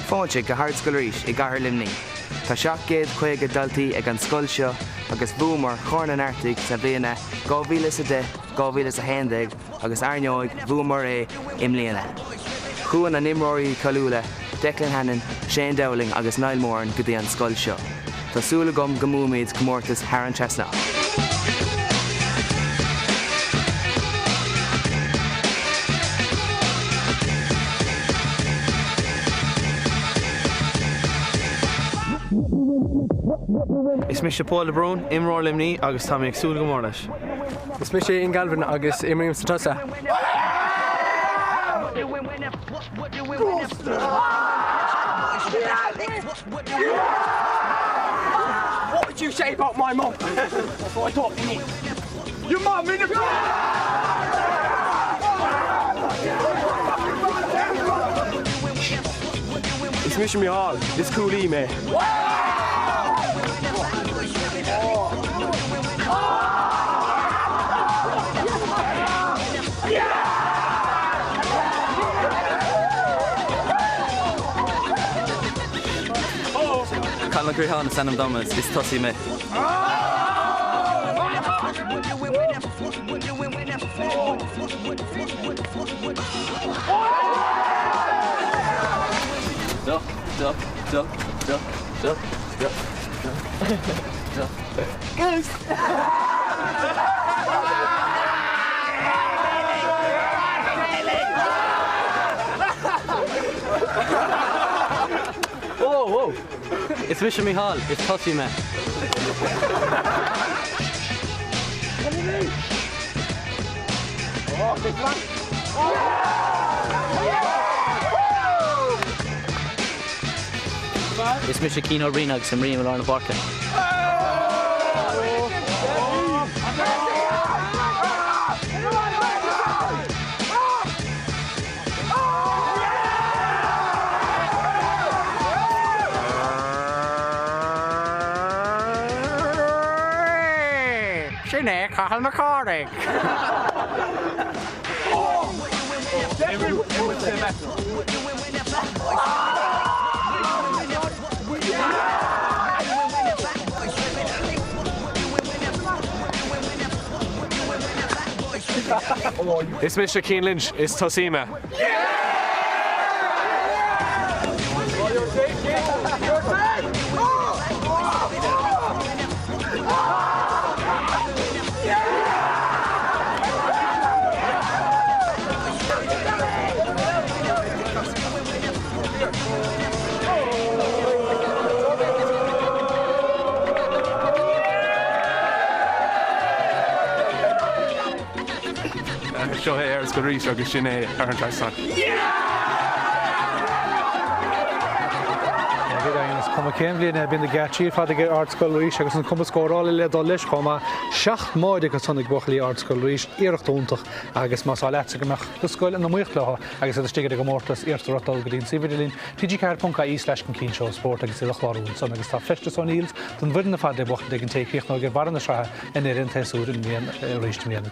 Fáilte go hArdscoil Rís i gCathair Luimnigh. Tá 750 daltaí ag an scoil seo agus bhuamar Corn an Artaigh sa bhliana 2010, 2011 agus ar ndóigh bhuamar é i mbliana. Chuaigh na n-imreoirí cáiliúla Declan Hannon, Shane Dowling agus Niall Moran go dtí an scoil seo. Tá súil agam go mbuafaimid comórtas thar an trasnán. Is mise Paul de Brún, imreoir Luimní agus tá mé ag súil go mór leis. Is mise Ian Galvin agus imrím sa tosach. What did you say about my mum? That's what I thought, innit? Your mum in the Is mise Micheál, is cúlaí mé. Cathal Ó Criomhthain is ainm dom is tosaí mé. Duck, duck, duck, duck, duck, duck, duck, duck. Goose! Whoa, whoa! Is mise Micheál, is tosaí mé. Is mise Cian Ó Braoin agus imrím i lár na páirce. Sin é Cathal Mac Cárthaigh. Is mise Cian Lynch, is tosaí mé. Seo é Ardscoil Rís agus sin é thar an trasnán. Is cuma cén bhliain é, bíonn na geáitsí ar fad ag Ardscoil Rís agus an cumas scórála le dul leis chomh maith. 7 mbáide acu san ag buachaillí Ardscoil Rís, iarracht iontach agus más áil leatsa go mbeadh do scoil in iomaíocht leo agus iad istigh ar an gcomórtas, iarrtar ort dul go dtí an suíomh idirlín tg4.ie/An Cian Seó Spóirt agus iad a chlárú ansan agus tá feisteas O'Neills don bhfoireann ar fad le buachtaint ag an té a chríochnóidh ar bharra na sraithe i ndeireadh an tséasúir i mbliana arís i mbliana.